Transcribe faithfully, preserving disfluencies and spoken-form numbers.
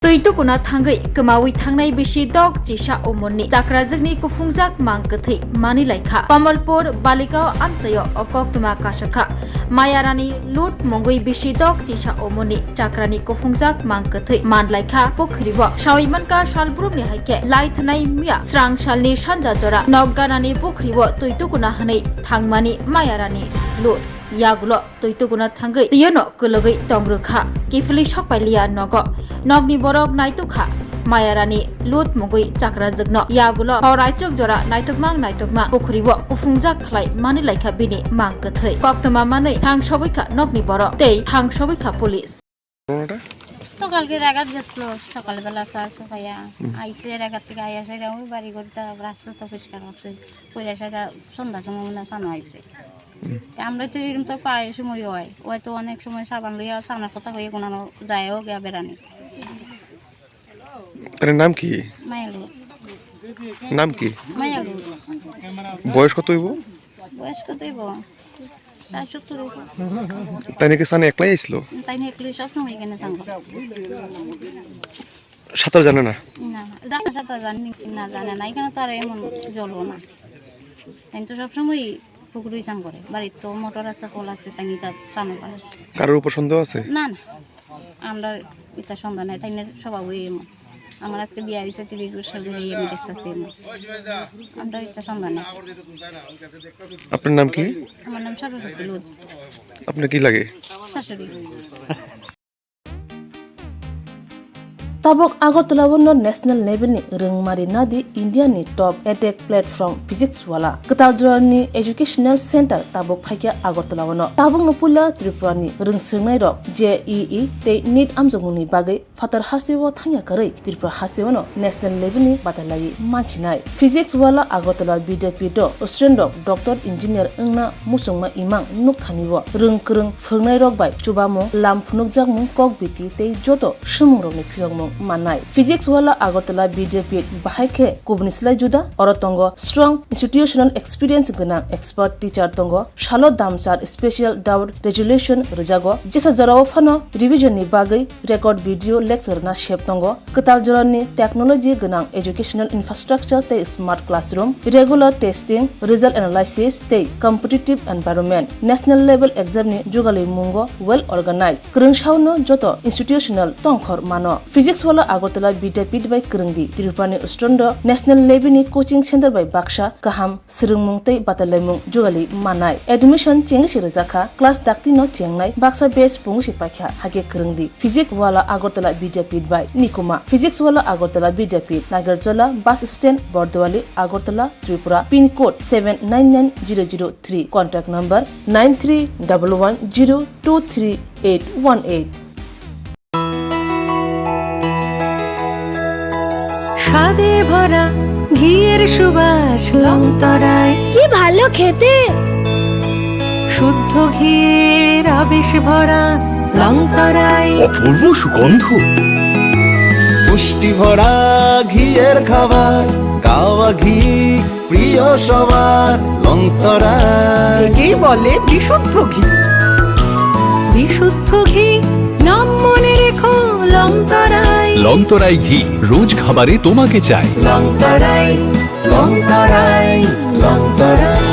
Twi tukuna thangwi kwmawi thangnai bisi dok chisa umorni chakrajwkni kuphungjak mang kwthwi manwi laikha. Kamalpur Baligao amchaio o koktwma kasakha. Mayarani Lut mungwi bisi dok chisa umorni chakrani kuphungjak mang kwthwi man laikha pukhwrio. Sawi mankha salbrumni hai khe lai thanai miya srang salni sanja jora nok ganani pukhwrio twi tukuna hwnwi thangmani Mayarani Lut. Yagulo twi tukuna thangwi twino kwlwgwi tong rwkha. Kiphilwi sokpai liya nogo. Nokni borok naitukha Mayarani Lut mungwi chakrajwkno. Yagulo hor aichuk jora naitukmang naitukmang pukhwrio kuphungjak khlai manwi laikha bini mang kwthwi. Koktwma manwi thang sogwi kha nokni borok tei thang sogwi kha police. ঘটনাটা? তো কালকে রাগাত গেছিল, সকালবেলা চা চা খাইয়া হুম। আইসে, রাগাত থেকে আইয়া সেটা ওই বাড়ি ঘরটা রাস্তা তো পরিষ্কার আছে, পরে সেটা সন্ধ্যার সময় মনে হয় চানো আইসে। হুম। তা আমরা তো এরকম তো প্রায় সময় হয়, হয়তো অনেক সময় সাবান লইয়া চানোর কথা হয়ে কোনো যায় হোক ইয়া বেড়ানি। তার নাম কি? মায়ালু। নাম কি? মায়ালু। বয়স কত হইব? বয়স কত হইব? চার সত্তর হইব। তাই নাকি সানে একলাই আইছিল? তাই নিয়ে একলাই সবসময় এখানে থাকবো। সাঁতার জানে না? না, জানে সাঁতার জানে না, জানে না। এখানে তো আর এমন জলও না। আমি তো সবসময় পুকুরেই চান করে। বাড়ির তো মোটর আছে, কল আছে, তাই নিয়ে তার চানও করে। কারোর উপর সন্দেহ আছে? না, না। আমরা এটা সন্দেহ নাই, তাই নিয়ে স্বভাবই এমন। আমার আজকে বিয়ে হয়েছে তিরিশ বছর ধরে, এই আমি দেখতেছি এমন। আমরা এটা সন্দেহ নাই। আপনার নাম কি? আমার নাম সরস্বতী লুত। আপনার কি লাগে? শাশুড়ি। Tabuk Agartala o no national level ni rwngmari nadi India ni top edtech platform Physics Wala. Kwtal jora ni educational center tabuk phaikha Agartala o no. Tabuk no puila Tripura ni rwngswngnai rok J E E tei NEET amjokmung ni bagwi phatar hasteo thangya kwrwi Tripura hasteo no national level ni batalai manchinai. Physics Wala Agartala Vidyapith o student rok doctor engineer wngna muchungma imang nukthani o rwng kwrwng phwrwngnairok bai chubamung, lam phunukjakmung, kok biti tei joto swngmungrokni phiyokmung mannai. Physics Wala Agartala Vidyapith bahai khe kubuni slai juda, oro tongo strong institutional experience gwnang expert teacher tongo, salo damsar special doubt resolution rwjago, jesa jorao phano revision ni bagwi record video lecture na sep tongo. Kwtal jorani technology gwnang educational infrastructure tei smart classroom, regular testing, result analysis tei competitive environment, national level exam ni jugalwi mungo well organized. Kwrwng saono joto institutional tongkhor mano. Physics Wala Agartala Vidyapith bai kwrwngdi Tripura ni student rok national level ni coaching center bai baksa kaham swrwngmung tei batalaimung jugali manai. Admission chengsi rwjakha, class dakti no chengnai, baksa batch pungsi paikha, hake kwrwngdi. Physics Wala Agartala Vidyapith bai Nikuma. Physics Wala Agartala Vidyapith, Nagarjala bus stand, Bordowali, Agartala, Tripura, pin code seven nine nine zero zero three, contact number nine three double one zero two three eight one eight. স্বাদে ভরা ঘিয়ের সুবাস লংতরায়। কি ভালো খেতে। শুদ্ধ ঘিয়ের আবেশ ভরা লংতরায়। অপূর্ব সুগন্ধ। পুষ্টি ভরা ঘিয়ের খাবার, গাওয়া ঘি প্রিয় সবার লংতরায়। একেই বলে বিশুদ্ধ ঘি। বিশুদ্ধ ঘি, নাম মনে রেখো লংতরায়। লংতরাই ঘি, রোজ খাবারে তোমাকে চাই। লংতরায়, লংতরায়, লংতরায়।